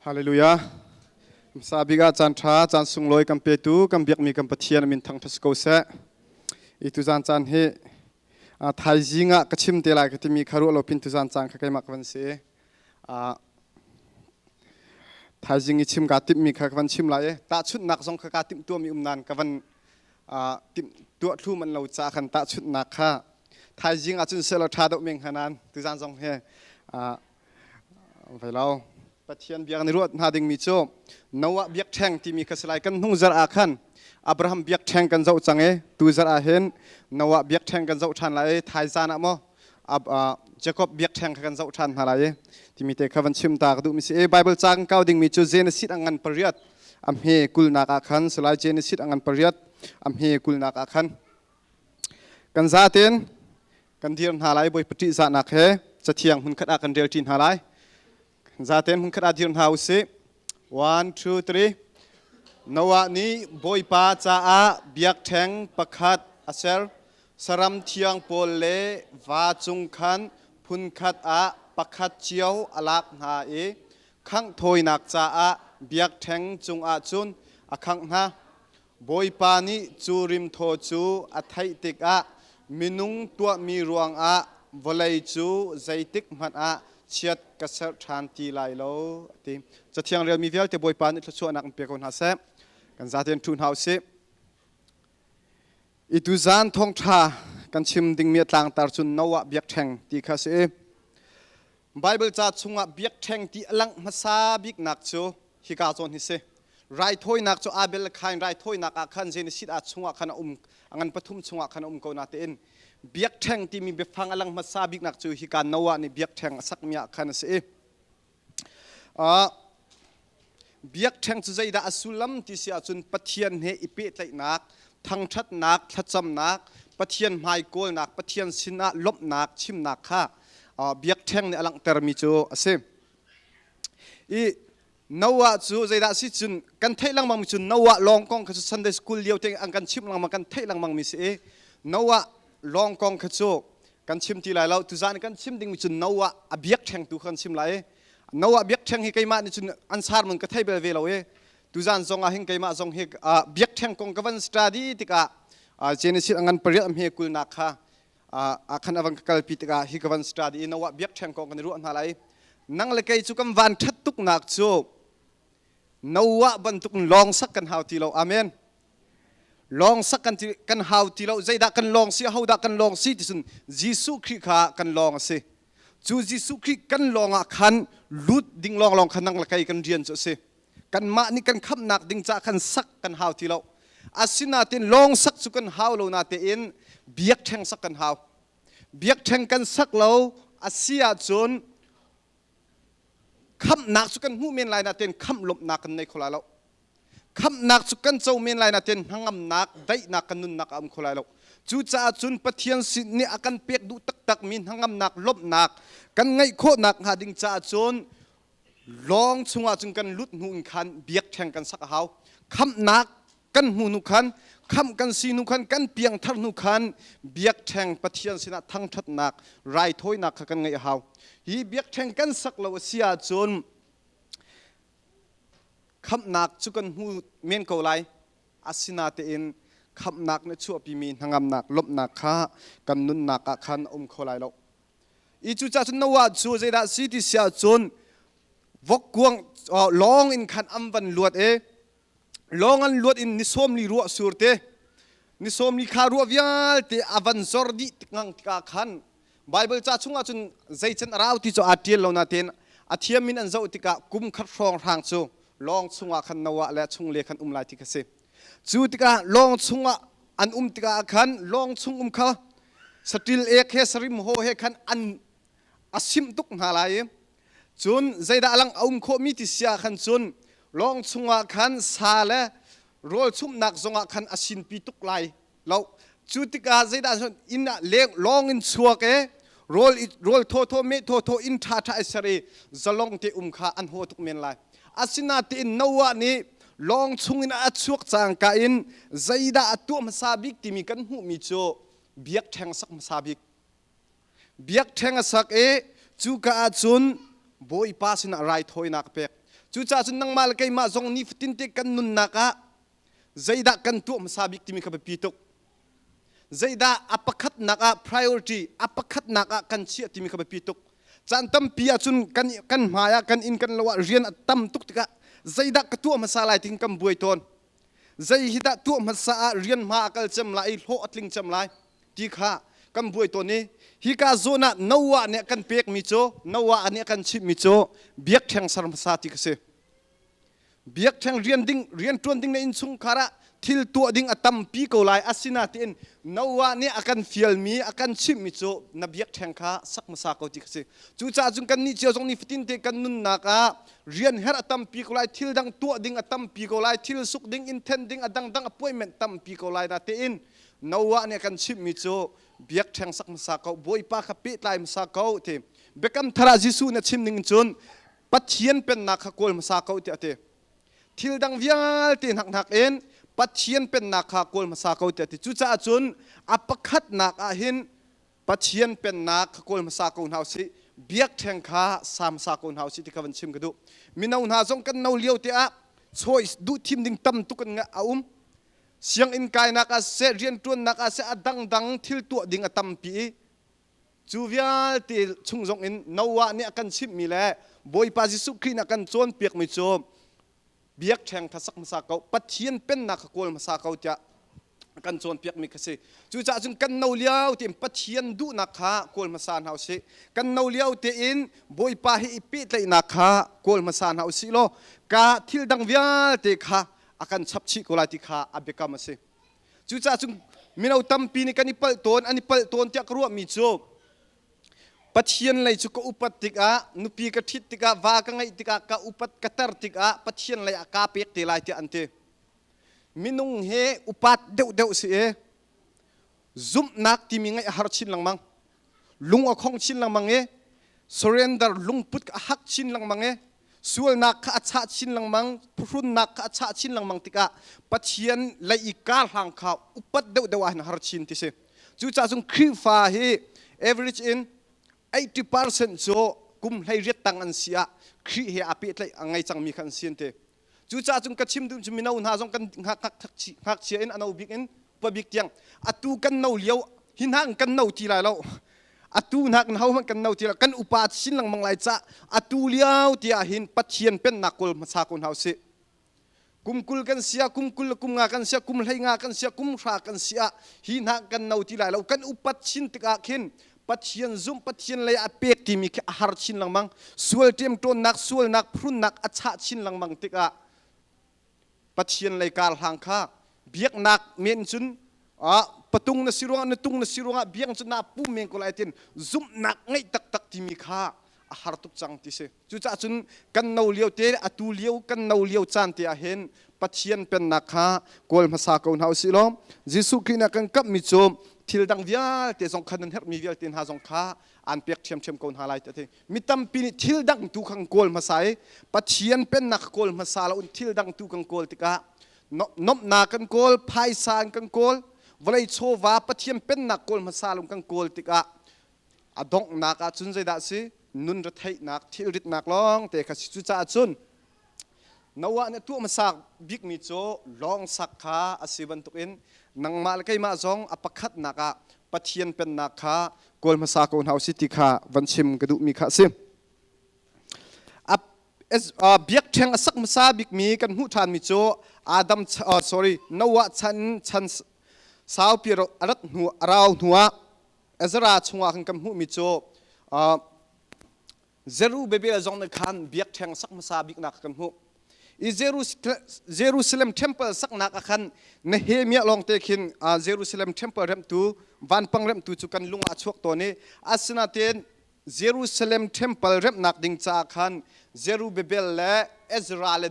Hallelujah. Hmasa bik ah caan ṭha, caan sunglawi kan petu, kan biakmi kan Pathian min thangṭhat si ko seh. I tuzan caan hi thaizing ah ka chim te lai ka timi kha ruah lo pin tuzan caan kha keimah ka van si. Thaizing i chim kaa timhmi kha ka van chim lai i tahchunhnak zong kha kaa timh tuahmi um nain ka van timh tuah thlu man lo ca khan tahchunhnak kha thaizing ah cun selaw ṭha deuh meng hnga nain tuzan zong hi Vai lo. Pathian biak ni ruat hna dingmi cu Noah biakṭheng timi kha si lai. Kan hnung zarh ah khan Abraham biakṭheng kan zoh cang i tu zarh ah hin Noah biakṭheng kan zoh ṭhan lai i thaizan ah maw Jacob biakṭheng kha kan zoh ṭhan hna lai i timi te kha van chim ta ka duhmi si. I Bible ca kan kau dingmi cu Genesis a ngan pariat a hme kulnak ah khan si lai. Genesis a ngan pariat a hme kulnak ah khan kan zaten Kan dir hna lai Bawipa ṭihzahnak he cathiang hmunkhat ah kan relṭi hna lai. Zaten hmunkhat ah dir hna usih. One, two, three. Noah nih Bawipa caah biakṭheng pakhat a ser. Saram thiang pawl le va cung khan phunkhat ah pakhat cio a lak hna i khangh thawinak caah biakṭheng cungah cun a khangh hna. Bawipa nih cu rimthaw cu a theih tikah minung tuahmi ruangah vawlei cu zeitik hmanh ah chiat ka serh ṭhan ti lai lo, a ti. Cathiang relmi vialte Bawipa nih thluachuahnak in pe ko hna seh. Kan zatein ṭhu hna u sih. I tuzaan thawngṭha kan chim dingmi a tlangtar cu Noah biakṭheng ti kha a si i Baibal ca chungah biakṭheng ti a langh hmasa biknak cu hika zawn hi si. Raithawinak cu Abel le Kain raithawinak ah khan Genesis ah chungah khan a um, a ngan pathum chungah khan a um ko natein biakṭheng timi biafang a lang hmasa biknak cu hika Noah nih biakṭheng a sakmi ah khan a si i biakṭheng cu zeidah a sullam ti si ahcun Pathian he i pehtlaihnak, thangṭhatnak, thlacamnak, Pathian hmai kawlnak, Pathian sinah lawmhnak chimnak kha biakṭheng nih a langhtermi cu a si. I Noah cu zeidah si cun kan theih lengmang mi cu Noah lawng kong kha cu Sunday school lio te an kan chimh lengmang kan theih lengmang mi si i Noah lawng kong kha cu kan chim ti lai lo. Tuzaan kan chim dingmi cu Noah a biakṭheng tu kha kan chim lai i Noah biakṭheng hi keimah nih cun an sermon ka thei bel ve lo i tuzaan zong ah hin keimah zong hi biakṭheng kong ka van study tikah Genesis a ngan pariat a hme kulnak kha ah khan a van ka kalpi tikah hi ka van study i Noah biakṭheng kong kan i ruah hna lai. Nang le kei cu kan van ṭhat tuknak cu Noah bantuk lawng sak kan hau ti lo. Amen. Lawng sak kan ti kan hau ti lo. Zeidah kan lawng si, ahodah kan lawng si ti cun Jesuh Khrih kha kan lawng a si. Cu Jesuh Khrih kan lawng ah khan lut ding lawnglawng kha nang le kei kan rian cu a si. Kanmah nih kan khamhnak ding caah khan sak kan hau ti lo. Asinain lawng sak cu kan hau lo natein biakṭheng sak kan hau. Biakṭheng kan sak lo a si ahcun khamhnak cu kan hmuh men lai natein khamh lawmhnak kan nei kho lai lo. Khamhnak cu kan co men lai natein hnangamnak, daihnak kan nunnak a um kho lai lo. Cucaah cun Pathian sin nih a kan pek duh taktakmi hnangamnak, lawmhnak kan ngeih khawhnak hnga ding caah cun lawng chungah cun kan lut hnu in khan biakṭheng kan sak a hau. Khamhnak kan hmu hnu khan, khamh kan si hnu khan, kan piangthar hnu khan biakṭheng Pathian sinah thangṭhatnak, raithawinak kha kan ngeih a hau. Hi biakṭheng kan sak lo a si ahcun Khamhnak cu kan hmu men ko lai. Asinatein khamhnak nih chuahpimi hnangamnak, lawmhnak kha kan nunnak ah khan a um kho lai lo. I cucaah cun Noah cu zeidah si ti si ahcun vokkuang lawng in khan an van luat i lawng an luat in ni sawmli ruah sur te ni sawmli kha ruah vialte a van zor dih ngang tikah khan Baibal ca chungah cun zeicen a rau ti cu aa ṭial lo nain a thiam in an zoh tikah kum khat hrawnghrang cu lawng chungah khan Noah le a chungle khan um lai ti kha si. Cu tikah lawng chungah an um tikah khan lawng chung um kha saṭil ek he sarim haw he khan an a simh tuk hna lai i cun zeidah a lang a um khawhmi ti si ah khan cun lawng chungah khan sa le rawl chumhnak zongah khan a sinpi tuk lai lo. Cu tikah zeidah cun inn ah leng lawng in chuak i rawl rawl thawthaw meh thawthaw inn ṭhaṭha i ser i zalong te um kha an haw tuk men lai. Asinain Noah nih lawng chungin a chuak cangka in zeidah a tuah hmasa bik timi kan hmuhmi cu biakṭheng sak hmasa bik. Biakṭheng a sak i cuka ah cun Bawipa sinah raithawinak a pek. Cucaah cun nangmah le keimah zong nifatin te kan nunnak ah zeidah kan tuah hmasa bik timi kha biapi tuk. Zeidah a pakhatnak ah priority, a pakhatnak ah kan chiah timi kha biapi tuk. Caan tampi ahcun kan kan hmai ah kan inn kan lo ah rian a tam tuk tikah zeidah ka tuah hmasa lai ting kan buai tawn. Zei hi dah tuah hmasa ah rian hma a kal cem lai i hlawh a tling cem lai ti kha kan buai tawn i hika zawn ah Noah nih a kan pekmi cu, Noah nih a kan chimhmi cu biakṭheng ser hmasa ti ka si. Biakṭheng rian ding rian ṭuan ding na innchungkhar ah thil tuah ding a tampi ko lai. Asinain Noah nih a kan fialmi, a kan chimhmi cu na biakṭheng kha sak hmasa ko ti kha si. Cucaah cun kannih cio zong nifatin te kan nunnak ah rian herh a tampi ko lai, thil dang tuah ding a tampi ko lai, thil suk ding, inn then ding, a dangdang appointment tampi ko lai na tein Noah nih a kan chimhmi cu biakṭheng sak hmasa ko, Bawipa kha pehtlai hmasa ko ti. Biakam thar ah Jesuh nih a chim ning cun Pathian pennak kha kawl hmasa ko tiah a ti. Thil dang vialte hnak in Pathian pennak kha kawl hmasa ko tiah a ti. Cucaah cun a pakhatnak ah hin Pathian pennak kha kawl hmasa ko hna usih. Biakṭheng kha sa hmasa ko hna usih ti kha van chim ka duh. Mino hna zong kan no lio te ah choice duh thim ding tam tuk in a um. Sianginn kainak ah siseh, rianṭuannak ah siseh, a dangdang thil tuah ding a tampi i Cu vialte chung zongin Noah nih a kan chimhmi le Bawipa Jesuh Khrih nih a kan cawnpiakmi cu biakṭheng kha sak hmasa ko, Pathian pennak kha kawl hmasa ko tiah a kan cawnpiakmi kha si. Cucaah cun kan no lio tein Pathian duhnak kha kawl hmasa hna usih. Kan no lio tein Bawipa he i pehtlaihnak kha kawl hmasa hna usih law ka thil dang vialte kha a kan chap chih ko lai ti kha a biakam a si. Cucaah cun mino tampi nih kan i palh tawn, an i palh tawn tiah ka ruahmi cu Pathian lei cu ka upat tikah, nupi ka ṭhit tikah, va ka ngeih tikah, ka upat ka tar tikah Pathian lei ah kaa pek te lai tiah an ti. Minung he upat deuhdeuh si i zumhnak timi ngeih a har chin lengmang. Lung a khong chin lengmang i surrender lungput a hak chin lengmang i sualnak kha a chah chin lengmang, phuhrunnak kha a chah chin lengmang tikah Pathian lei i karhlang kha upat deuhdeuh ah hin har chin ti si. Cucaah cun Khrihfa hi average in 80% cu kum 18 tang an si ah Khrih he aa pehtlaih a ngei cangmi kha an si an ti. Cucaah cun ka chim duh cu mino hna zong kan ngakchia in a no bik in upa bik tiang atu kan no lio hi hna kan no ti lai lo atu hna kan ho hmanh kan no ti lo kan upa chin lengmang lai ca atu lio ti ah hin Pathian pennak kawl hmasa ko hna usih. Kum 20 kan sia, kum 20 le kum 5 kan sia, kum 15 kan sia, kum 10 kan sia, hi hna kan no ti lai lo. Kan upat chin tikah khin Pathian zumh, Pathian lei ah pek timi khi a har chin lengmang. Sual ṭemṭawnnak, sualnak, phrunnak a chah chin lengmang tikah Pathian lei kar hlang kha biaknak men cun patung na si ruangah na tung na si ruangah biak cun naa pum men ko lai tin zumhnak ngeih taktak timi kha a har tuk cang ti si. Cucaah cun kan no lio te, atu lio kan no lio caan te ah hin Pathian pennak kha kawl hmasa ko hna usih law Jesuh Khrih nih a kan kamhmi cu thil dang vialte zong kha nan herhmi vialte hna zong kha aan pek ṭhiamṭhiam ko hna lai ti a ti. Mi tampi nih thil dang tu kha kan kawl hmasa i Pathian pennak kha kawl hmasa lo in thil dang tu kan kawl tikah nomhnak kan kawl, phaisa kan kawl, vawlei chawva Pathian pennak kawl hmasa lo kan kawl tikah a donghnak ah cun zeidah a si? Nun retheihnak, thilritnak lawng te kha si. Cucaah cun Noah nih a tuah hmasa bikmi cu lawng sak kha a si bantukin nangmah le keimah zong a pakhatnak ah Pathian pennak kha kawl hmasa ko hna usih ti kha van chim ka duhmi kha a si. Biakṭheng a sak hmasa bikmi kan hmuh ṭhanmi cu Adam sorry Noah chan chan saupi a rat hnu a rau hnuah Ezra chungah khan kan hmuhmi cu Zerubbabel zong nih khan biakṭheng sak hmasa biknak kan hmuh. I Jerusalem temple saknak ah khan Nehemiah lawngte khin Jerusalem temple remhtu vanpang remhtu cu kan lung ah a chuak tawn i asinain Jerusalem temple remhnak ding caah khan Zerubbabel le Ezra le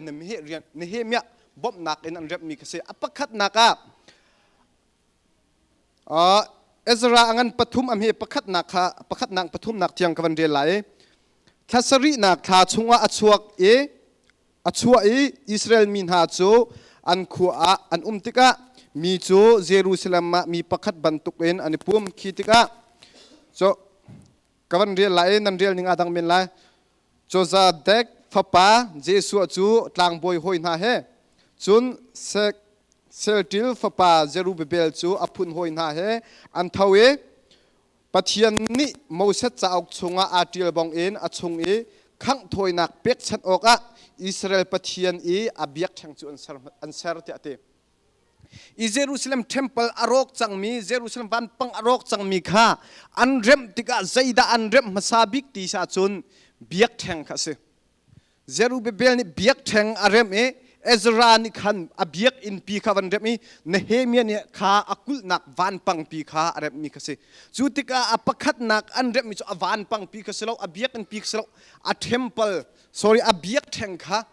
Nehemiah bawmhnak in an remhmi kha si. A pakhatnak ah Ezra a ngan pathum a hme pakhatnak kha pakhatnak pathumnak tiang ka van rel lai. Thla sarihnak thla chungah a chuak i a chuah i Israel mi hna cu an khua ah an um tikah mi cu Jerusalem ah mi pakhat bantukin an i pum. Khi tikah cu ka van rel lai i nan rel ning aa dang men lai. Jozadek fapa Jeshua cu tlangbawi hawi hna he, cun Shealtiel fapa Zerubbabel cu a phun hawi hna he an tho i Pathian nih Moses cauk chungah aa ṭial bangin a chung i khangh thawinak pekchanh awkah Israel Pathian i a biakṭheng cu an ser tiah a ti. I Jerusalem temple a rawk cangmi, Jerusalem vanpang a rawk cangmi kha an remh tikah zeidah an remh hmasa bik ti si ahcun biakṭheng kha a si. Zerubbabel nih biakṭheng a remh i Ezra nih khan a biakinnpi kha van remh i Nehemiah nih kha a kulhnak vanpangpi kha a remhmi kha si. Cu tikah a pakhatnak an remhmi cu a vanpangpi kha si lo, a biakinnpi kha si lo, a temple, sorry, a biakṭheng kha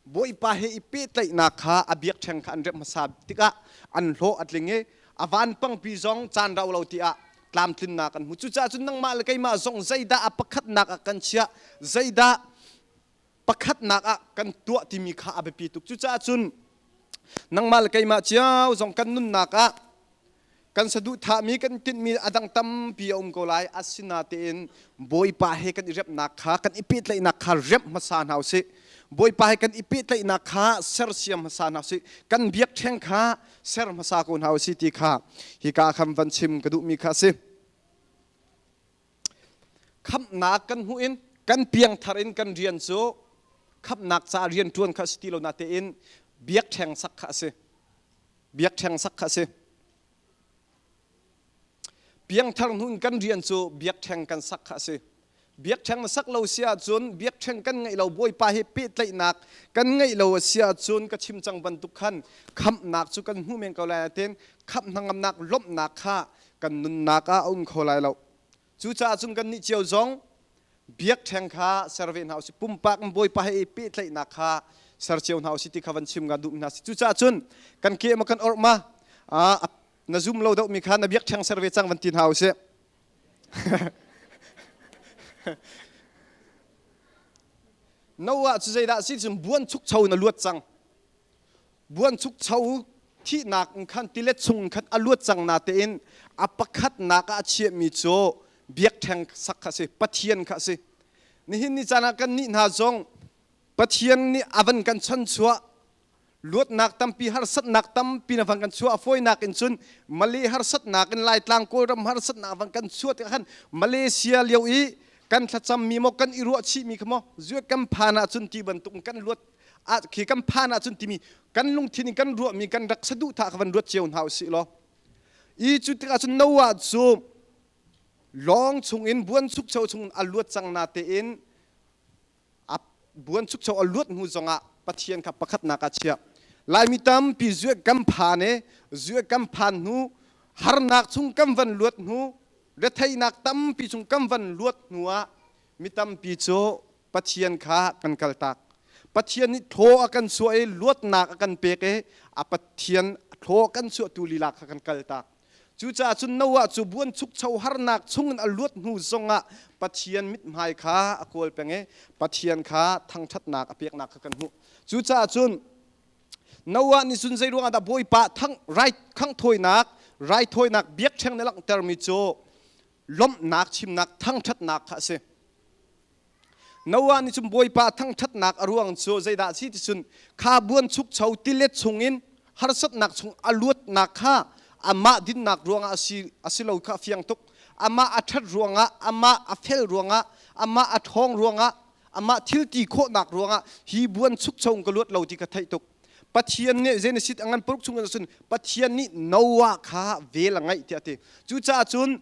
Bawipa he i pehtlaihnak kha a biakṭheng kha an remh hmasa tikah an hlawh a tling i a vanpangpi zong caan rau lo tiah tlamtlinnak an hmu. Cucaah cun nangmah le keimah zong zeidah a pakhatnak ah kan chiah, zeidah pakhatnak ah kan tuah timi kha a biapi tuk. Cucaah cun nangmah le keimah cio zong kan nunnak ah kan saduhthahmi kan tinhmi a dang tampi a um ko lai. Asinain Bawipa he kan i remnak kha kan i pehtlaihnak kha remh hmasa hna usih. Bawipa he kan i pehtlaihnak kha sersiam hmasa hna usih. Kan biakṭheng kha ser hmasa ko hna usih ti kha hika khan van chim ka duhmi kha a si. Khamhnak kan hmuh in kan piangthar in kan rian cu khamhnak ca rian ṭuan kha a si ti lo natein biakṭheng sak kha a si. Biakṭheng sak kha a si. Piangthar hnu in kan rian cu biakṭheng kan sak kha a si. Biakṭheng na sak lo si ahcun biakṭheng kan ngeih lo Bawipa he pehtlaihnak kan ngeih lo a si ahcun ka chim cang bantuk khan khamhnak cu kan hmu men ko lai nain khamh hnangamnak lawmhnak kha kan nunnak ah a um kho lai lo. Cucaah cun kannih cio zong biakṭheng kha ser ve hna usih pumpak in Bawipa he i pehtlaihnak kha ser cio hna usih ti kha van chim ka duh hna si. Cucaah cun kan ke ma kan orh ma na zum lo deuhmi kha na biakṭheng ser ve cang van ti hna usih. Noah cu zeidah si cun buan chukcho in a luat cang. Buan chukcho thihnak in khan tilet chung in khan a luat cang natein a pakhatnak ah a chiahmi cu biakṭheng sak kha a si, Pathian kha a si. Nihin ni caan ah kan nih hna zong Pathian nih a van kan chanchuah luatnak tampi harsatnak tampi na van kan chuah a fawinak in cun Malay harsatnak in Laitlang Kawlram harsatnak van kan chuah tikah khan Malaysia lio i kan thlacammi maw kan i ruahchihmi kha maw zuat kan phan ahcun ti bantuk in kan luat khi kan phan ahcun timi kan lungthin in kan ruahmi kan rak saduhthah kha van ruat cio hna usih law i cu tikah cun Noah cu lawng chungin buanchukcho chungin a luat cang na tein a buanchukcho a luat hnu zongah Pathian kha pakhatnak ah chiah. Laimi tampi zuek kan phan i zuek kan phan hnu harnak chung kan van luat hnu retheihnak tampi chung kan van luat hnu ah mi tampi cu Pathian kha kan kaltak. Pathian nih thaw a kan chuah i luatnak a kan pek i a Pathian thaw kan chuahtu lila kha kan kaltak. Cucaah cun Noah cu buanchukcho harnak chungin a luat hnu zongah Pathian mithmai kha a kawl peng i Pathian kha thangṭhatnak a peknak kha kan hmuh. Cucaah cun Noah nih cun zei ruangah dah Bawipa thang rai khanghthawinak raithawinak biakṭheng nih langhtermi cu lawmhnak chimnak thangṭhatnak kha a si. Noah nih cun Bawipa thangṭhatnak a ruang cu zeidah a si ti cun kha buanchukcho tilet chungin harsatnak chung a luatnak kha amah dinnak ruangah a si, a si lo kha a fiang tuk. Amah a ṭhat ruangah, amah a fel ruangah, amah a ṭhawng ruangah, amah thil ti khawhnak ruangah hi buanchukcho in ka luat lo ti ka theih tuk. Pathian nih Genesis a ngan paruk chung cun Pathian nih Noah kha vel a ngeih tiah a ti. Cucaah cun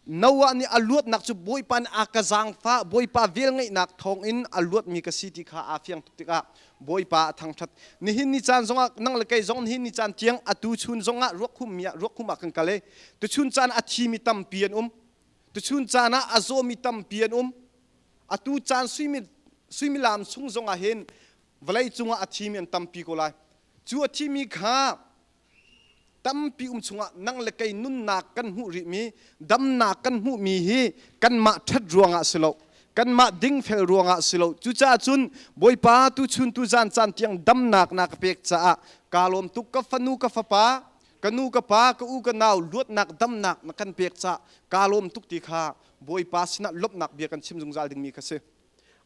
Noah nih a luatnak cu Bawipa nih a ka zaangfah, Bawipa velngeihnak thawngin a luatmi ka si ti kha aa fiang tuk tikah Bawipa a thangṭhat. Nihin ni caan zongah nang le kei zong nihin ni caan tiang atu chun zongah ruakhummi ah ruakhum ah kan kal i tuchun caan a thimi tampi an um. Tuchun caan ah a zawmi tampi an um. Atu caan suimilam chung zongah hin vawlei cungah a thimi an tampi ko lai. Cu a thimi kha tampi um chungah nang le kei nunnak kan hmuh rihmi damnak kan hmuhmi hi kanmah ṭhat ruangah si lo kanmah dingfel ruangah si lo. Cucaah cun Bawipa tuchun tuzan caan tiang damnak na ka pek caah kaa lawm tuk. Ka fanu ka fapa ka nu ka pa ka u ka nau luatnak damnak na kan pek caah kaa lawm tuk ti kha Bawipa sinah lawmhnak bia kan chim zungzal dingmi kha si.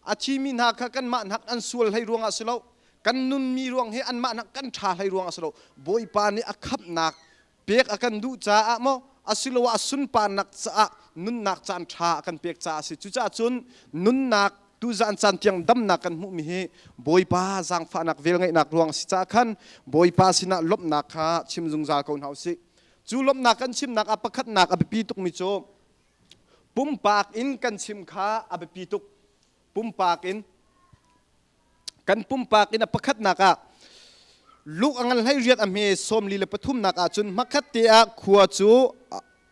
A thimi hna kha kanmah hnak an sual hlei ruangah si lo, kan nunmi ruang hi anmah hnak kan ṭha hlei ruangah si lo. Bawipa nih a khamhnak pek a kan duh caah maw asiloah a sunparnak caah nunnak caan ṭha a kan pek caah a si. Cucaah cun nunnak tuzaan caan tiang damnak kan hmuhmi hi Bawipa zaangfahnak velngeihnak ruang a si caah khan Bawipa sinah lawmhnak kha chim zungzal ko hna u sih. Cu lawmhnak kan chimnak ah pakhatnak a biapi tukmi cu pumpak in kan chim kha a biapi tuk. Pumpak in kan pumpak in a pakhatnak ah Luke a ngan hlei riat a hme 43nak ah cun hmakhat te ah khua cu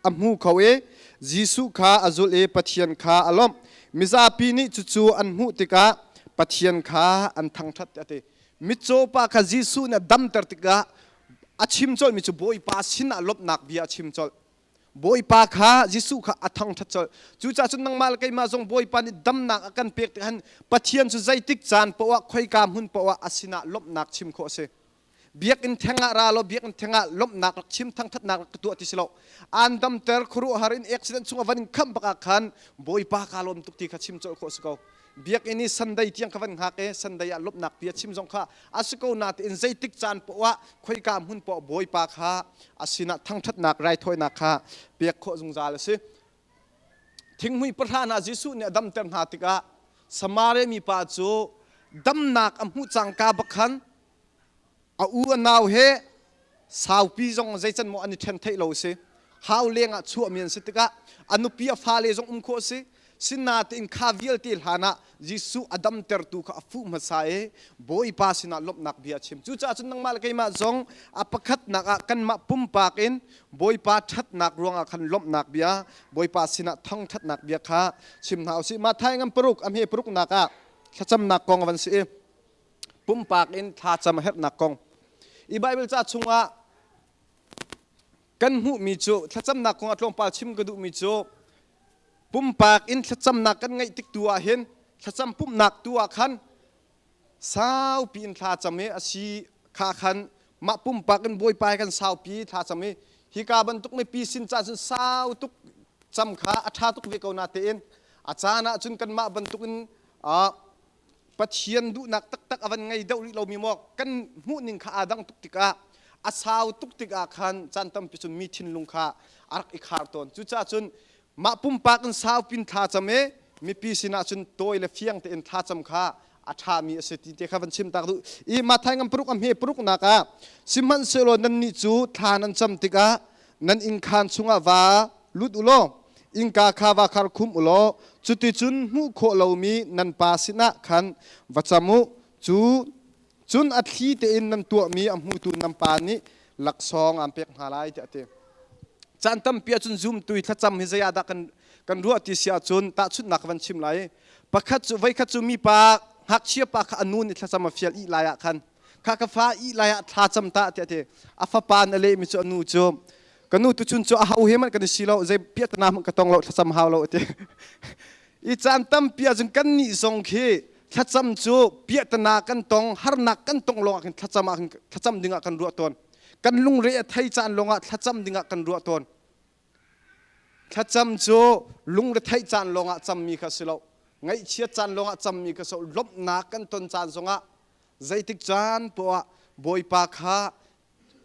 a hmu kho i Jesuh kha a zulh i Pathian kha a lawmh. Mizapi nih cucu an hmuh tikah Pathian kha an thangṭhat a ti. Mitcaw pa kha Jesuh nih a damter tikah a chim colhmi cu Bawipa sinah lawmhnak bia a chim colh. Bawipa kha Jesuh kha a thangṭhat colh. Cucaah cun nangmah le keimah zong Bawipa nih damnak a kan pek tikhan Pathian cu zeitik caan paoh ah khoika hmun paoh ah a sinah lawmhnak chim khawh a si. Biakinn theng ah ra law biakinn theng ah lawmhnak rak chim thangṭhatnak rak ka tuah ti si lo. Aan damter khuaruahhar in accident chung a van in khamh bak ah khan Bawipa kaa lawm tuk ti kha chim colh khawh a si ko. Biakinn i Sunday tiang ka van hngak i Sunday ah lawmhnak bia chim zong kha a si ko natein zeitik caan poah ah khoika hmun poah Bawipa kha a sinah thangṭhatnak raithawinak kha pek khawh zungzal a si. Thinghmui pahra hna Jesuh nih a damter hna tikah Samaria mipa cu damnak a hmuh cangka bak khan A u a nau he saupi zong zeican maw an i ṭhen theih lo a si. Hau lengah chuahmi an si tikah a nupi a fale zong um khawh a si. Sinain kha vialte hlan ah Jesuh a damtertu kha a fuh hmasa i Bawipa sinah lawmhnak bia a chim. Cucaah cun nangmah le keimah zong a pakhatnak ah kanmah pumpak in Bawipa ṭhatnak ruangah khan lawmhnak bia, Bawipa sinah thangṭhatnak bia kha chim hna u sih. Matthai ngan paruk a hme paruknak ah thlacamnak kong a van si i pumpak in thlacam a herhnak kong. I Bible ca chungah kan hmuhmi cu thlacamnak kong ah tlawmpal chim ka duhmi cu pumpak in thlacamnak kan ngeih tik tu ah hin thlacam pumhnak tu ah khan saupi in thlacam i a si kha khan mah pumpak in bawipa he kan saupi thlacam i hika bantuk mipi sin caan cun sau tuk cam kha a ṭha tuk ve ko na tein a caan ah cun kanmah bantuk in Pathian duhnak taktak a van ngei deuh rih lomi maw kan hmuhning kha aa dang tuk tikah a sau tuk tikah khan caan tampi cun mi thinlung kha a rak i khar tawn. Cucaah cun mah pumpak in saupin thlacam i mipi sinah cun tawi le fiang tein thlacam kha a ṭhami a si ti te kha van chim tak duh. I Matthai ngam paruk a hme paruknak ah sihmanhsehlaw nannih cu thla nan cam tikah nan innkhaan chungah va lut u law innka kha va khar khum u law cuticun hmuh khawh lomi nan pa sinah khan va cam u. Cu cun a thli tein nan tuahmi a hmutu nan pa nih laksawng aan pek hna lai tiah a ti. Caan tampi ahcun zumtu i thlacam hi zei ah dah kan kan ruah ti si ahcun tahchunhnak ka van chim lai. Pakhat cu voikhat cu mipa ngakchia pa kha a nu nih thlacam a fial ih lai ah khan kha ka fa ih lai ah thla cam ta tiah a ti. A fapa na lehmi cu a nu cu ka nu tuchun cu a ho he hmanh kan i si lo zei piahtana hmanh ka tong lo thlacam hau lo a ti. I caan tampi ahcun kan nih zong khi thlacam cu piahtana kan tong harnak kan tong lawng ah khin thlacam ah khin thlacam ding ah kan ruah tawn. Kan lungre a thei caan lawng ah thlacam ding ah kan ruah tawn. Thlacam cu lungretheih caan lawngah cammi kha si lo. Ngaihchiat caan lawngah cammi kha si lo. Lawmhnak kan ton caan zongah zeitik caan poah Bawipa kha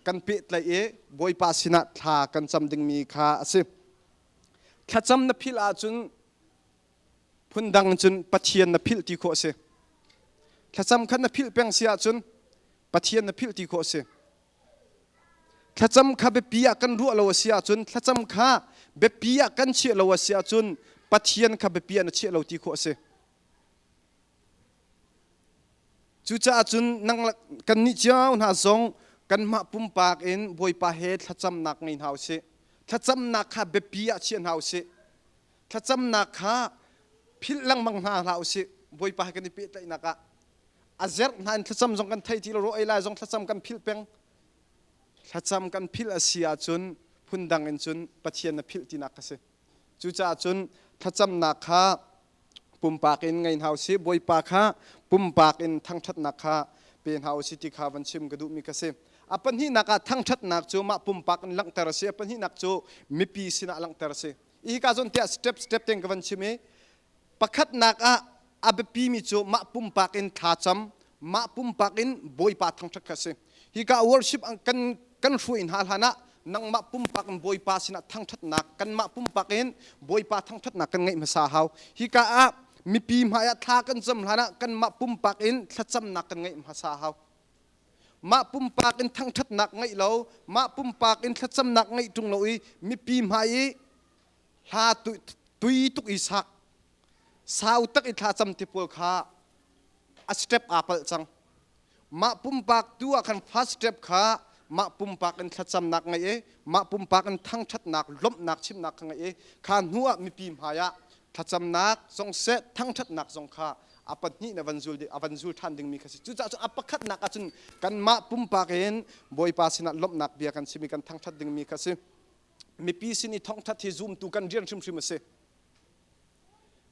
kan pehtlaih i Bawipa sinah thla kan cam dingmi kha a si. Thlacam na philh ahcun phundang cun Pathian na philh ti khawh a si. Thlacam kha na philh peng si ahcun Pathian na philh ti khawh a si. Thlacam kha biapi ah kan ruah lo a si ahcun thlacam kha biapi ah kan chiah lo a si ahcun Pathian kha biapi ah na chiah lo ti khawh a si. Cucaah cun nang kannih cio hna zong kanmah pumpak in Bawipa he thlacamnak ngei hna usih. Thlacamnak kha biapi ah chia hna usih. Thlacamnak kha philh lengmang hna hlah usih. Bawipa he kan i pehtlaihnak ah a zerh hna in thlacam zong kan thei ti lo ro ei lai zong thlacam kan philh peng thlacam kan philh a si ahcun phundang in cun Pathian na philh tinak ka si cucaah cun thlacamnak kha pumpak in ngei hna usih Bawipa kha pumpak in thangṭhatnak kha pe hna usih ti kha van chim ka duhmi ka si a pahnihnak ah thangṭhatnak cu mah pumpak in langhter a si a pahnihnak cu mipi sinah langhter a si hi ka zawn tiah step step tein ka van chim i pakhatnak ah. A biapimi cu mah pumpak in thlacam, mah pumpak in Bawipa thangṭhat kha a si. Hika worship kan kan hruai hna hlan ah nangmah pumpak in Bawipa sinah thangṭhatnak kanmah pumpak in Bawipa thangṭhatnak kan ngeih hmasa hau. Hika ah mipi hmai ah thla kan cam hlan ah kanmah pumpak in thlacamnak kan ngeih hmasa hau. Mah pumpak in thangṭhatnak ngeih lo, mah pumpak in thlacamnak ngeih ṭung lo i mipi hmai i hla tui tuk i sak sau tak i thlacam ti pawl kha a step aa palh cang. Mah pumpak tu ah khan first step kha mah pumpak in thlacamnak ngeih i mah pumpak in thangṭhatnak lawmhnak chimnak kha ngeih i kha hnu ah mipi hmai ah thlacamnak zong seh thangṭhatnak zong kha a pahnih na van zul a van zul ṭhan dingmi kha si. Cucaah cun a pakhatnak ah cun kanmah pumpak in Bawipa sinah lawmhnak bia kan chim i kan thangṭhat dingmi kha si. Mipi sin i thawngṭhat hi zumtu kan rian hrimhrim a si.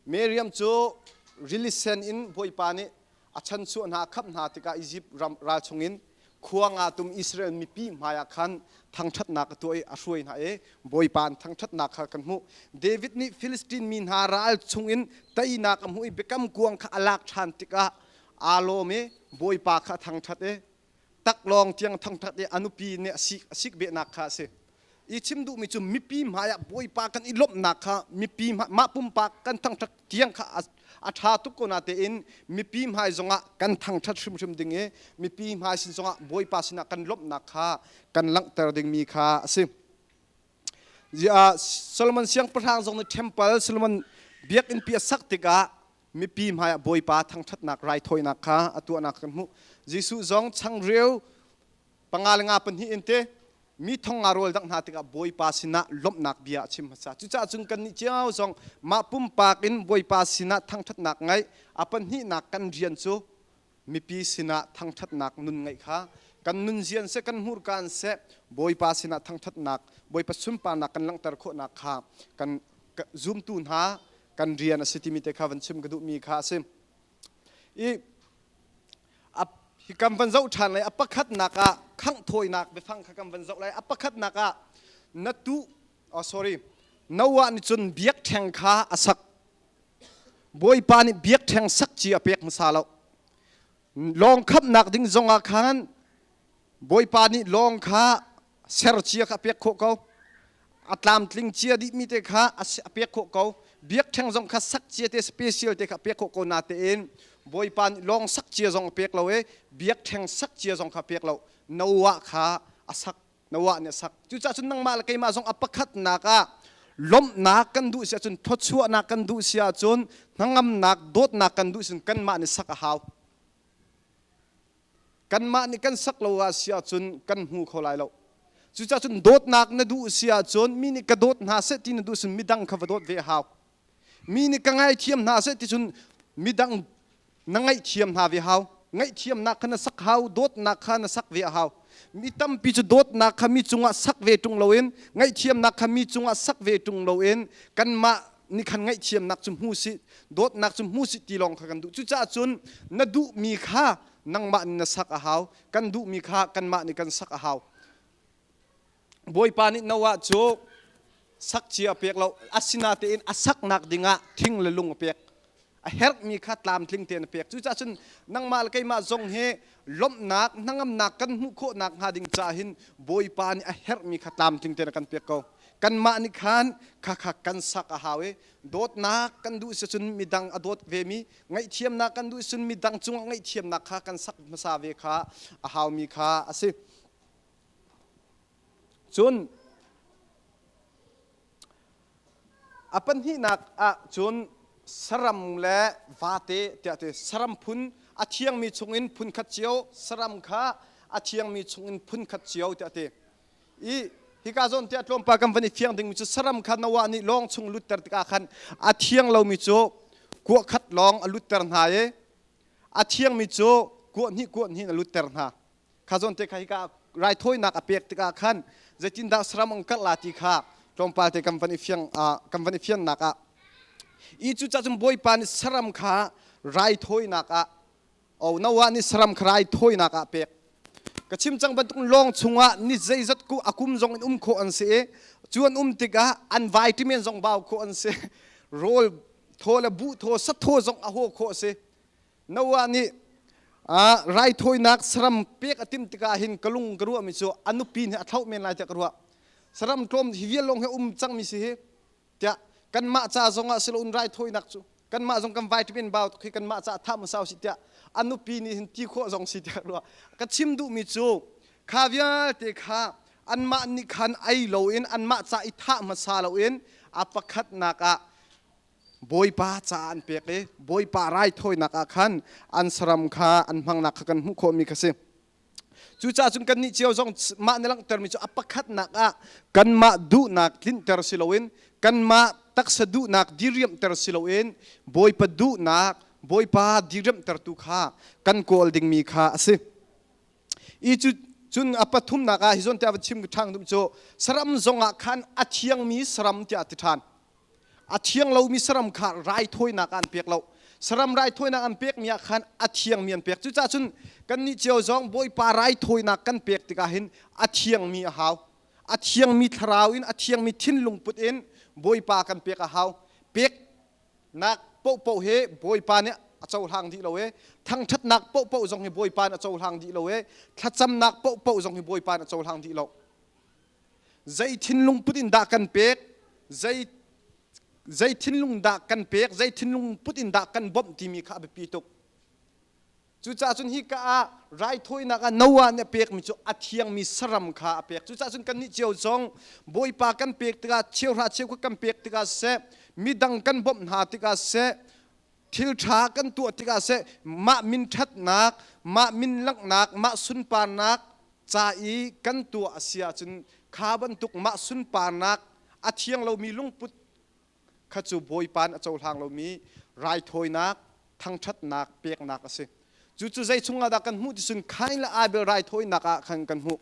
Miriam cu rili sen in Bawipa nih a chanchuah hna a khamh hna tikah Izipt ram ral chungin khua nga tum Israel mipi hmaiah khan thangṭhatnak a tuah i a hruai hna i Bawipa an thangṭhatnak kha kan hmuh. David nih Filistin mi hna ral chungin teinak a hmuh i biakam kuang kha a lak ṭhan tikah aa lawm i Bawipa kha a thangṭhat i taklawng tiang thangṭhat i a nupi nih a sik a sik behnak kha a si. I chim duhmi cu mipi hmaiah Bawipa kan i lawmhnak kha mipi mah pumpak kan thangṭhat tiang kha a ṭha tuk ko natein mipi hmai zongah kan thangṭhat hrimhrim ding i mipi hmai sin zongah Bawipa sinah kan lawmhnak kha kan langhter dingmi kha a si. Solomon siangpahrang zong nih temple Solomon biakinn pi a sak tikah mipi hmaiah Bawipa thangṭhatnak raithawinak kha a tuahnak kan hmuh. Jesuh zong changreu panga le nga pahnih in te mi thong nga rawl dangh hna tikah Bawipa sinah lawmhnak bia a chim hmasa. Cucaah cun kannih cio zong mah pumpak in Bawipa sinah thangṭhatnak ngaih a pahnihnak kan rian cu mipi sinah thangṭhatnak nun ngeih kha kan nunzian seh kan hmurka in seh Bawipa sinah thangṭhatnak Bawipa sunparnak kan langhter khawhnak kha kan zumtu hna kan rian a si timi te kha van chim ka duhmi kha a si. I hi kan van zoh ṭhan lai a pakhatnak ah khangh thawinak biafang kha kan van zoh lai a pakhatnak ah na tu oh sorry Noah nih cun biakṭheng kha a sak Bawipa nih biakṭheng sak ci a pek hmasa lo lawng khamhnak ding zongah khan Bawipa nih lawng kha ser cia kha a pek khawh ko a tlamtling cia dihmi te kha a pek khawh ko biakṭheng zong kha sak cia te special te kha a pek khawh ko natein Bawipa nih lawng sak cia zong a pek lo i biakṭheng sak cia zong kha a pek lo Noah kha a sak Noah nih a sak cucaah cun nangmah le keimah zong a pakhatnak ah lawmhnak kan duh si ahcun thawchuahnak kan duh si ahcun hnangamnak dawtnak kan duh si ahcun kanmah nih sak a hau Kanmah nih kan sak lo ah si ahcun kan hmu kho lai lo. Cucaah cun dawtnak na duh si ahcun mi nih ka dawt hna seh ti na duh cun midang kha va dawt ve a hau. Mi nih ka ngaithiam hna seh ti cun midang na ngaihthiam hna ve hau. Ngaihthiamnak kha na sak hau, dawtnak kha na sak ve a hau. Mi tampi cu dawtnak kha mi cungah sak ve ṭung loin, ngaihthiamnak kha mi cungah sak ve ṭung loin kanmah nih khan ngaihthiamnak cu hmu sih, dawtnak cu hmu sih ti lawng kha kan duh. Cucaah cun na duhmi kha nangmah nih na sak a hau kan duhmi kha kanmah nih kan sak a hau Bawipa nih Noah cu sak cia a pek lo asinatein a saknak dingah thing le lung a pek a herhmi kha tlamtling tein a pek cucaah cun nangmah le keimah zong hi lawmhnak hnangamnak kan hmuh khawhnak hnga ding caah hin Bawipa nih a herhmi kha tlamtling tein a kan pek ko kanmah nih khan khakha kan sak a hau i dawtnak kan duh si cun midang a dawt vemi ngaihthiamnak kan duh cun midang cungah ngaihthiamnak kha kan sak hmasa ve kha a haumi kha a si. Cun a pahnihnak ah cun saram le vate tiah ti saram phun a thiangmi chungin phun khat cio saram kha a thiangmi chungin phun khat cio tiah ti I hika zawn tiah tlawmpal kan van i fiang dingmi cu saram kha Noah nih lawng chung lutter tikah khan a thiang lomi cu kuah khat lawng a lutter hna i a thiangmi cu kuah hnih kuah hnih in a lutter hna. Kha zawn te kha hika raithawinak a pek tikah khan zeitindah saram an karh la ti kha tlawmpal te kan van i fiang kan van i fiannak ah i cucaah cun Bawipa nih saram kha raithawinak ah O Noah nih saram kha raithawinak ah pek. Ka chim cang bantuk lawng chungah ni zeizat ku a kum zong in um khawh an si i cu an um tikah an vitamin zong bau khawh an si. Rawl Thaw le buh thaw, sathaw zong a haw khawh a si. Noah nih raithawinak saram pek a timh tikah hin ka lung ka ruahmi cu a nupi nih a thlauh men lai tiah ka ruah. Saram tlawm hi vial lawng hi um cangmi si hi tiah kanmah ca zongah si loin raithawinak cu kanmah zong kan vitamin bau tuk hi kanmah ca tha hmasa usih tiah a nupi nih hin ti khawh zong si tiah ruah. Ka chim duhmi cu kha vialte kha anmah nih khan ei loin anmah ca i thah hmasa loin a pakhatnak ah Bawipa ca an pek i Bawipa raithawinak ah khan an saram kha an hmangnak kha kan hmuh khawhmi kha si. Cucaah cun kannih cio zong mah na langhtermi cu a pakhatnak ah kanmah duhnak tlinter si loin kanmah taksa duhnak diriamhter si loin Bawipa duhnak Bawipa diriamhtertu kha kan kawl dingmi kha a si. I cu cun a pathumnak ah hi zawn te a van chim ṭhan duh cu saram zongah khan a thiangmi saram tiah a ti ṭhan. A thiang lomi saram kha raithawinak ah an pek lo. Saram raithawinak an pekmi ah khan a thiangmi an pek. Cucaah cun kannih cio zong Bawipa raithawinak kan pek tikah hin a thiangmi a hau. A thiangmi thlarau in, a thiangmi thinlung put in Bawipa kan pek a hau. Peknak paohpaoh hi Bawipa nih a cohlang dih lo i thangṭhatnak paohpaoh zong hi Bawipa nih a cohlang dih lo i thlacamnak paohpaoh zong hi Bawipa nih a cohlang dih lo. Zei thinlung put in dah kan pek? Zei zei thinlung dah kan pek? Zei thinlung put in dah kan bawmh timi kha a biapi tuk. Cucaah cun hika ah raithawinak ah Noah nih a pekmi cu a thiangmi saram kha a pek. Cucaah cun kannih cio zong Bawipa kan pek tikah cheuhra cheukhat kan pek tikah siseh, midang kan bawmh hna tikah siseh, thil ṭha kan tuah tikah siseh, mah min ṭhatnak, mah min langhnak, mah sunparnak ca i kan tuah a si ahcun kha bantuk mah sunparnak a thiang lomi lungput kha cu Bawipa nih a cohlang lomi raithawinak thangṭhatnak peknak a si. Cucu zei chungah dah kan hmuh ti cun Kain le Abel raithawinak ah khan kan hmuh.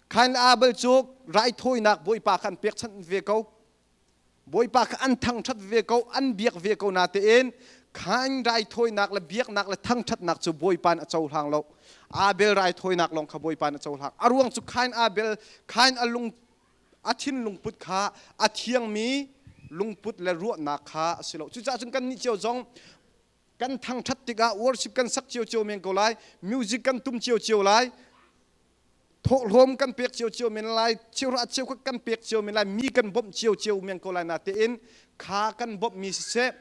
Kain le Abel cu raithawinak Bawipa kha an pekchanh ve ko. Bawipa kha an thangṭhat ve ko, an biak ve ko natein Kain raithawinak le biaknak le thangṭhatnak cu Bawipa nih a cohlang lo. Abel raithawinak lawng kha Bawipa nih a cohlang. A ruang cu Kain Abel Kain a lung a thinlungput kha a thiangmi lungput le ruahnak kha a si lo. Cucaah cun kannih cio zong kan thangṭhat tikah worship kan sak ciocio men ko lai, music kan tum ciocio lai, thawhlawm kan pek ciocio men lai, cheuhra cheukhat kan pek cio men lai, mi kan bawmh ciocio men ko lai natein kha kan bawmhmi siseh,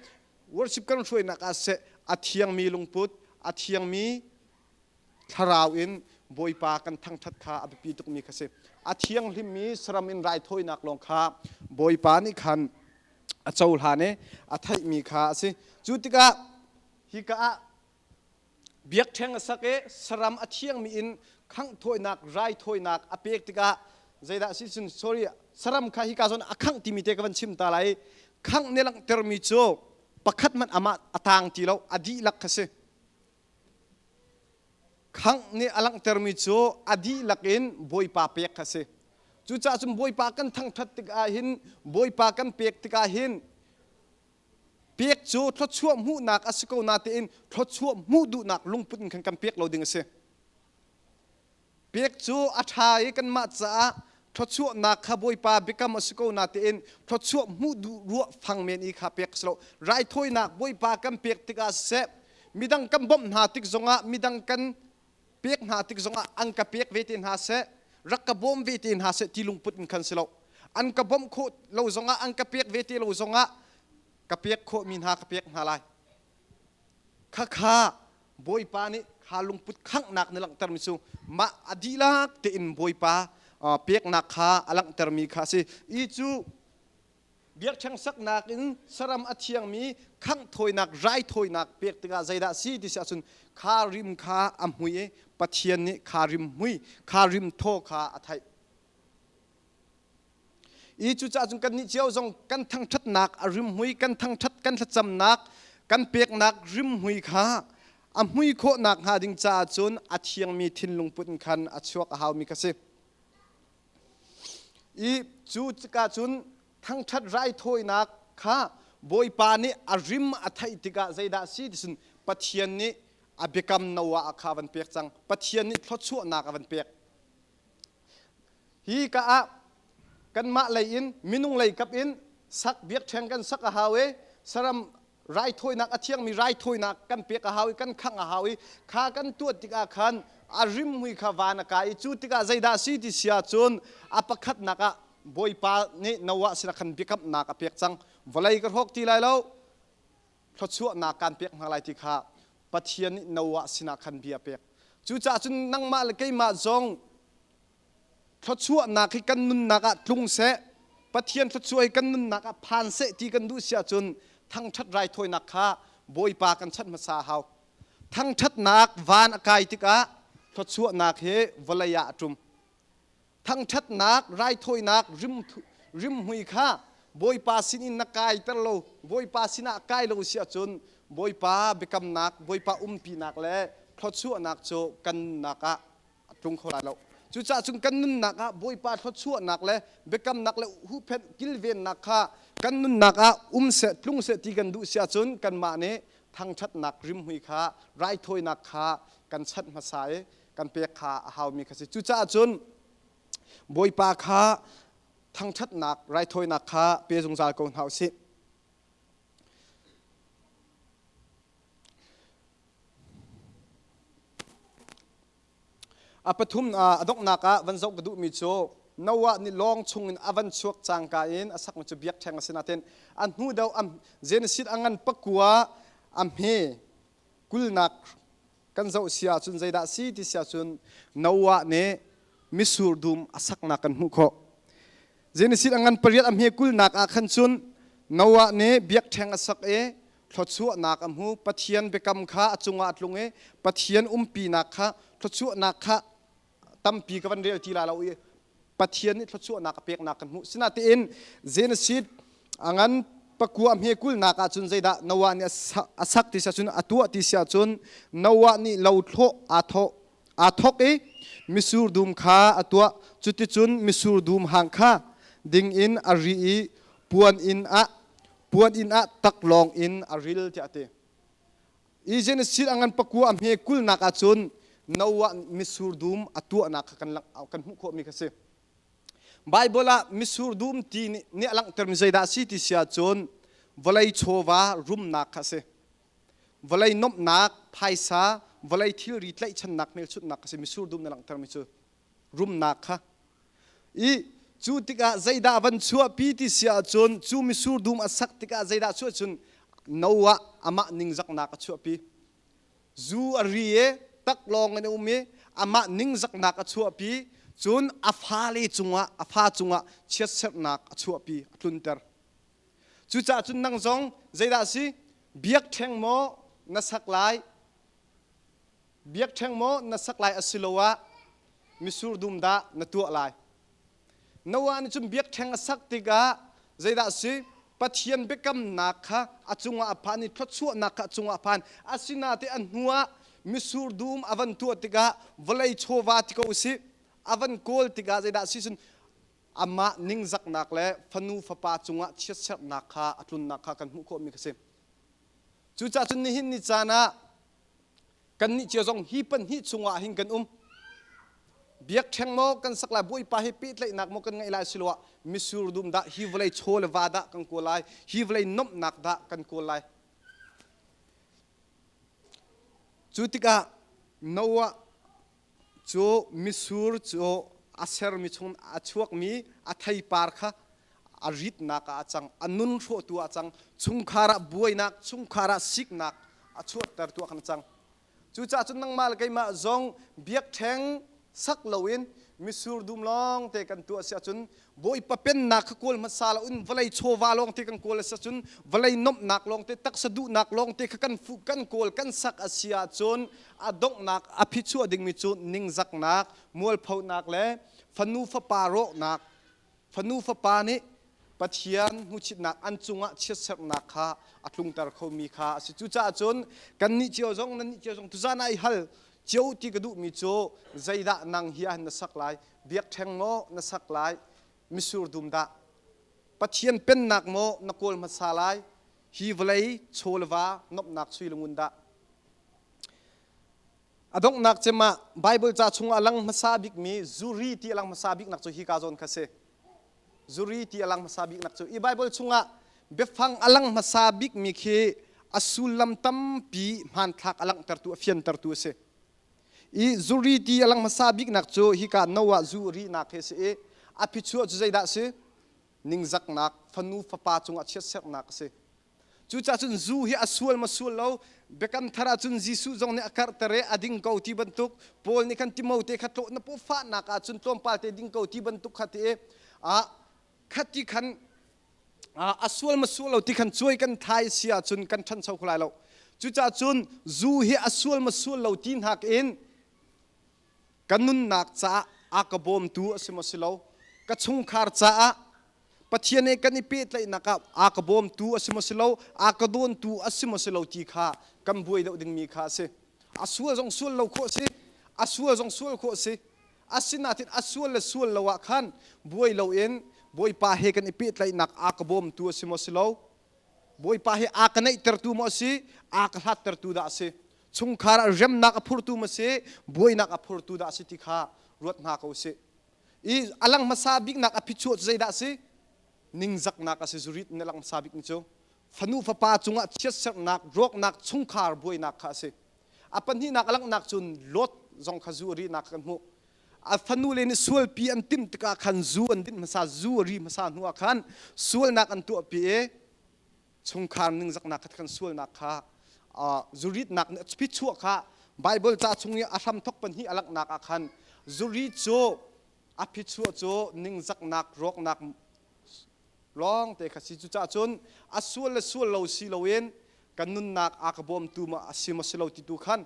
worship kan hruainak ah siseh, a thiangmi lungput, a thiangmi thlarau in Bawipa kan thangṭhat kha a biapi tukmi kha si. A thianghlimmi saram in raithawinak lawng kha Bawipa nih khan a cohlan i a theihmi kha a si. Cu tikah hika ah biakṭheng a sak i saram a thiangmi in khangh thawinak raithawinak a pek tikah zeidah a si cun sorry saram kha hika zawn a khangh timi te ka van chim ta lai. Khangh nih langhtermi cu pakhat hmanh amah a taang ti lo a dihlak kha si. Khangh nih a langhtermi cu a dihlak in Bawipa pek kha si. Cucaah cun Bawipa kan thangṭhat tikah hin Bawipa kan pek tikah hin pek cu thluachuah hmuhnak a si ko natein thluachuah hmuh duhnak lungput in khan kan pek lo ding a si. Pek cu a ṭha i kanmah caah thluachuahnak kha Bawipa biakam a si ko natein thluachuah hmuh duh ruah fang men i kha pek a si lo. Raithawinak Bawipa kan pek tikah siseh, midang kan bawmh hna tik zongah, midang kan pek hna tik zongah an ka pek ve te hna seh, rak ka bawm ve te hna seh ti lungput in khan si lo. An ka bawmh khawh lo zongah, an ka pek ve te lo zongah ka pek khawhmi hna ka pek hna lai. Khakha Bawipa nih kha lungput khanghnak na langhtermi cu mah a dihlak tein Bawipa peknak kha a langhtermi kha a si. I cu biakṭheng saknak in saram a thiangmi khangh thawinak raithawinak pek tikah zeidah a si ti si ahcun kha rim kha a hmui i Pathian nih kha rim hmui kha rim thaw kha a theih. I cucaah cun kannih cio zong kan thangṭhatnak a rimhmui, kan thangṭhat kan thlacamnak, kan peknak rimhmui kha a hmui khawh nakhnga ding caah cun a thiangmi thinlung put in khan a chuak a haumi kha si. I cu tikah cun thangṭhat raithawinak kha Bawipa nih a rim a theih tikah zeidah a si ti cun Pathian nih a biakam Noah kha a van pek cang. Pathian nih thluachuahnak a van pek. Hi ka ah kanmah lei in minung lei kap in sak biakṭheng kan sak a hau i saram Raithawinak a thiangmi raithawinak kan pek a hau i kan khangh a hau i kha kan tuah tikah khan a rimhmui kha van a kai i cu tikah zeidah a si ti si ahcun a pakhatnak ah Bawipa nih Noah sinah khan biakamnak a pek cang. Vawlei ka hrawk ti lai lo, thluachuahnak kaan pek hna lai ti kha Pathian nih Noah sinah khan bia a pek. Cucaah cun nangmah le keimah zong Thluachuahnak hi kan nunnak ah tlung seh, Pathian thluachuah hi kan nunnak ah phan seh ti kan duh si ahcun thangṭhat raithawinak kha Bawipa kan chanh hmasa a hau. Thangṭhatnak van a kai tikah thluachuahnak hi vawlei ah a ṭum. Thangṭhatnak raithawinak rimhmui kha Bawipa sinin na kaiter lo, Bawipa sinah kai lo si ahcun Bawipa biakamnak, Bawipa umpinak le thluachuahnak cu kan nunnak ah a tlung kho lai lo. Cucaah cun kan nunnak ah Bawipa thluachuahnak le biakamnak le huhphenh kilvennak kha kan nunnak ah um seh tlung seh ti kan duh si ahcun kanmah nih thangṭhatnak rimhmui kha raithawinak kha kan chanh hmasa i kan pek kha a haumi kha si. Cucaah cun Bawipa kha thangṭhatnak raithawinak kha pe zungzal ko hna u sih. A pathum a donghnak ah van zoh ka duhmi cu Noah nih lawng chungin a van chuak cangka in a sakmi cu biakṭheng a si nain a hnu deuh Genesis a ngan pakua a hme kulnak kan zoh si ahcun zeidah si ti si ahcun Noah nih misur dum a saknak kan hmuh khawh. Genesis a ngan pariat a hme kulnak ah khan cun Noah nih biakṭheng a sak i thluachuahnak a hmu. Pathian biakam kha a cungah a tlung i Pathian umpinak kha thluachuahnak kha tampi ka van rel ti lai lo i Pathian nih thluachuahnak a peknak kan hmuh. Sinain Genesis a ngan pakua hme kulnak ah cun zeidah Noah nih a sak ti si ahcun a tuah ti si ahcun Noah nih lothlawh aa thawh aa thawk i misur dum kha a tuah. Cuticun misur dum hang kha ding in a ri i puan inn ah puan inn ah taklawng in a ril tiah a ti. I Genesis a ngan pakua a hme kulnak ahcun Noah misur dum a tuahnak kha kan, kan hmuh khawhmi kha si. Baibal ah misur dum ti nih a langhtermi zeidah a si ti si ahcun vawlei chawva rumnak kha a si. Vawlei nomhnak, phaisa, vawlei thilri tlaihchannak hmelchunhnak a si misur dum na langhtermi cu rumnak kha. I cu tikah zeidah van chuahpi ti si ahcun cu misur dum a sak tikah zeidah chuah cun Noah amah ningzaknak a chuahpi. Zu a ri i taklawng in a um i amah ningzaknak a chuahpi cun a fale cungah a fa cungah chiatserhnak a chuahpi a tlunter. Cucaah cun nang zong zeidah a si? Biakṭheng maw na sak lai? Biakṭheng maw na sak lai asiloah misur dum dah na tuah lai? Noah nih cun biakṭheng a sak tikah zeidah a si? Pathian biakamnak kha a cungah a phan i thluachuahnak kha a cungah a phan. Asinain a hnuah misur dum a van tuah tikah vawlei chawva ti ko usih a van kawl tikah zeidah a si cun amah ningzaknak le fanu fapa cungah chiatserhnak kha a tlunnak kha kan hmuh khawhmi kha si. Cucaah cun nihin ni caan ah kannih cio zong hi pahnih chungah hin kan um. Biakṭheng maw kan sak lai, Bawipa he pehtlaihnak maw kan ngeih lai siloah misur dum dah hi vawlei chaw le va dah kan kawl lai, hi vawlei nomhnak dah kan kawl lai. Cu tikah Noah cu mitsur cu a sermi chung a chuakmi a theipar kha a ritnak ah a cang, a nun hrawhtu ah a cang, chungkhar ah buainak, chungkhar ah siknak a chuahtertu ah khan a cang. Cucaah cun nangmah le keimah zong biakṭheng sak loin mitsur dum lawng te kan tuah si ahcun Bawipa pennak kha kawl hmasa loin vawlei chawva lawng te kan kawl a si ahcun vawlei nomhnak lawng te taksa duhnak lawng te kha kan fuh kan kawl kan sak a si ahcun a donghnak a phichuah dingmi cu ningzaknak mualphonak le fanu fapa rawhnak fanu fapa nih Pathian hnuchitnak an cungah chiatserhnak kha a tlungter khomi kha a si. Cucaah cun kannih cio zong nannih cio zong tuzan ah i hal cio ti ka duhmi cu zeidah nang hi ah na sak lai biakṭheng maw na sak lai misur dum dah Pathian pennak maw na kawl hmasa lai hi vawlei chaw le va nomhnak sui le ngun dah A donghnak cem ah Baibal ca chungah a lang hmasa bikmi zuri ti a lang hmasa biknak cu hika zawn kha si. Zuri ti a lang hmasa biknak cu i Baibal chungah biafang a lang hmasa bikmi khi a sullam tampi hmanthlak a langhtertu a fiantertu a si. I zuri ti a lang hmasa biknak cu hika Noah zu rinak hi a si i a phichuah cu zeidah a si? Ningzaknak, fanu fapa cungah chiatserhnak a si. Cucaah cun zu hi a sual ma sual lo Biakam Thar ah cun Jesuh zong nih a karhter i a ding ko ti bantuk Paul nih khan Timote kha tlawh na pawfahnak ah cun tlawmpal te ding ko ti bantuk kha ti i khati khan a sual ma sual lo ti khan cuai kan thai si ahcun kan ṭhancho kho lai lo. Cucaah cun zu hi a sual ma sual lo ti hnak in ka nunnak caah a ka bawmtu a si maw si lo, ka chungkhar caah Pathian he kan i pehtlaihnak ah a ka bawmtu a si maw si lo, a ka dawntu a si maw si lo ti kha kan buai deuh dingmi kha a si. A sual zong sual lo khawh a si, a sual zong sual khawh a si. Asinain a sual le sual lo ah khan buai loin Bawipa he kan i pehtlaihnak a ka bawmtu a si maw si lo, Bawipa he a ka naihtertu maw a si, a ka hlattertu dah a si, chungkhar ah remnak a phurtu maw si, buainak a phurtu dah a si ti kha ruat hna ko sih. I a lang hmasa biknak a phichuah cu zeidah a si? Ningzaknak a si zurit in a lang hmasa bik ni cu. Fanu fapa cungah chiatserhnak, rawknak, chungkhar buainak kha a si. A pahnihnak a langhnak cun Lot zong kha zu a rihnak kha kan hmuh. A fanule nih sualpi an timh tikah khan zu an dinh hmasa, zu a ri hmasa hnu ah khan sualnak an tuahpi i chungkhar ningzaknak kha khan sualnak kha zuritnak nih a phichuah kha Baibal ca chung i a hramthok pahnih a langhnak ah khan zuri cu a phichuah cu ningzaknak rawknak lawng te kha si. Cucaah cun a sual le sual lo si loin kan nunnak a ka bawmtu ma a si maw si lo ti tu khan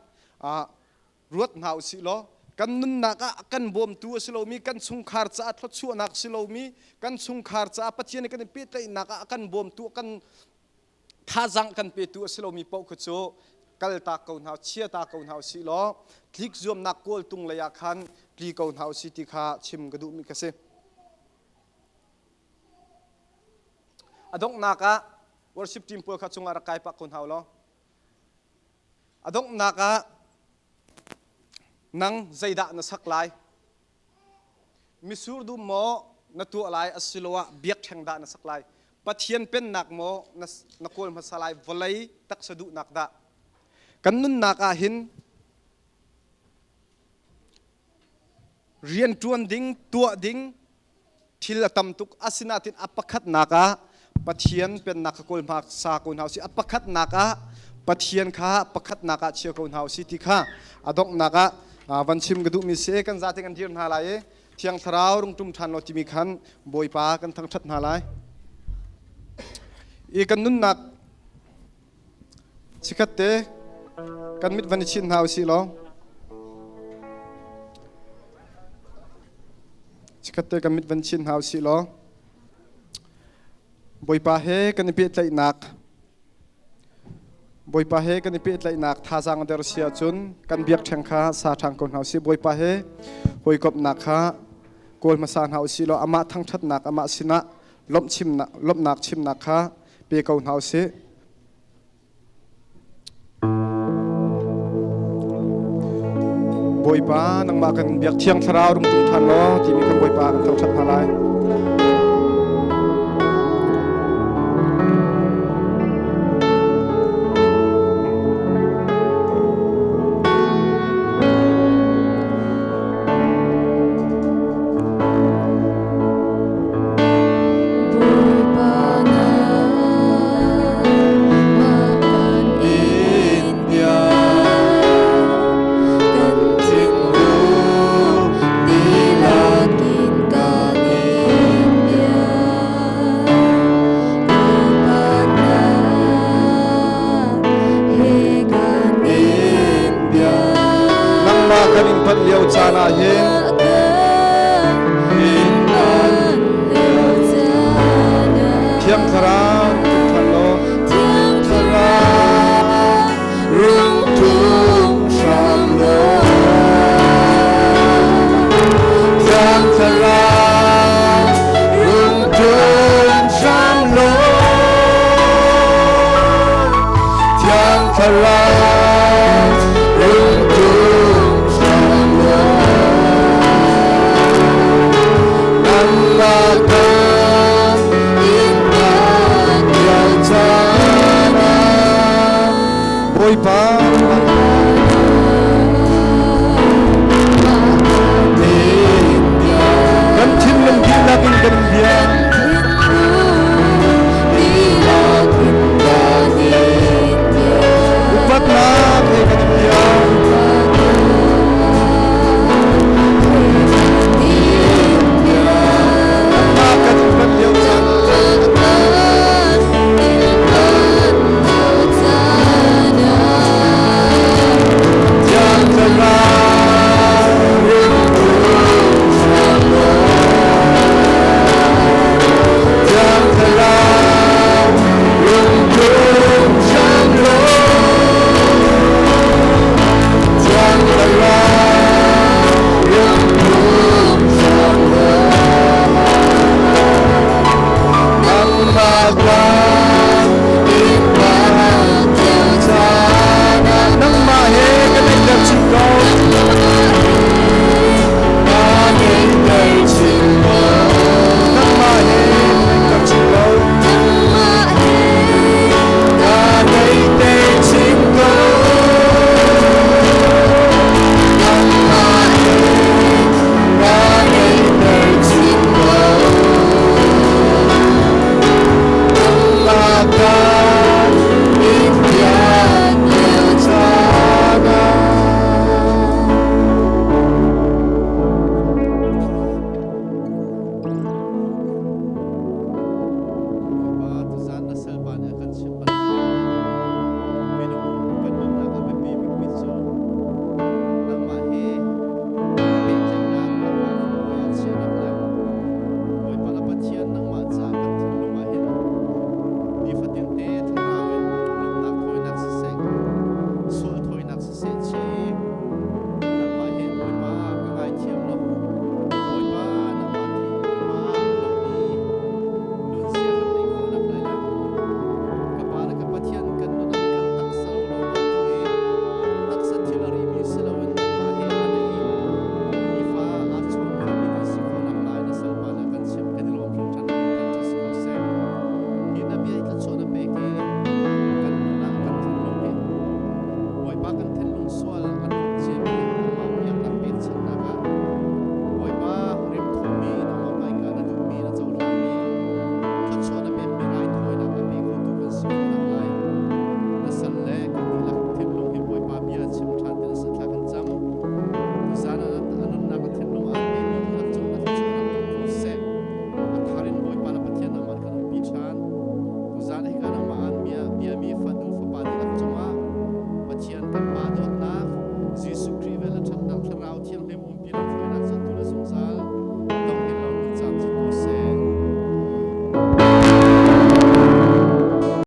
ruat hna usih law kan nunnak ah kan bawmtu a si lomi kan chungkhar caah thluachuahnak si lomi kan chungkhar caah Pathian he kan i pehtlaihnak ah a kan bawmtu kan thazaang kan petu a si lomi paoh kha cu kaltak ko hna chia ta ko hna usih law tlik zuamnak kawltung lei ah khan tli ko hna usih ti kha chim ka duhmi ka si. A donghnak ah worship team pawl kha cungah rak kai pah ko hna u law a donghnak ah nang zeidah na sak lai? Misur dum maw na tuah lai asiloah biakṭheng dah na sak lai? Pathian pennak maw na kawl hmasa lai vawlei taksa duhnak dah? Kan nunnak ah hin rianṭuan ding, tuah ding thil a tam tuk. Asinain a pakhatnak ah Pathian pennak kha kawl hmasa ko hna usih. A pakhatnak ah Pathian kha pakhatnak ah chia ko hna usih ti kha a donghnak ah van chim ka duhmi si. Kan zate kan dir hna lai i Thiang Thlarau rung ṭum ṭhan law timi khan Bawipa kan thangṭhat hna lai. I kan nunnak Chikkhat te kan mit van i chin hna usih law chikkhat te kan mit van chin hna usih law Bawipa he kan i pehtlaihnak Bawipa he kan i pehtlaihnak thazaang der si ahcun kan biakṭheng kha sa ṭhang ko hna usih. Bawipa he hawikomhnak kha kawl hmasa hna usih law amah thangṭhatnak amah sinah lawmhnak chimnak kha pe ko hna usih. Bawipa nangmah kan biak thiang thlarau rung tum than law timi kan Bawipa kan thangṭhat hna lai.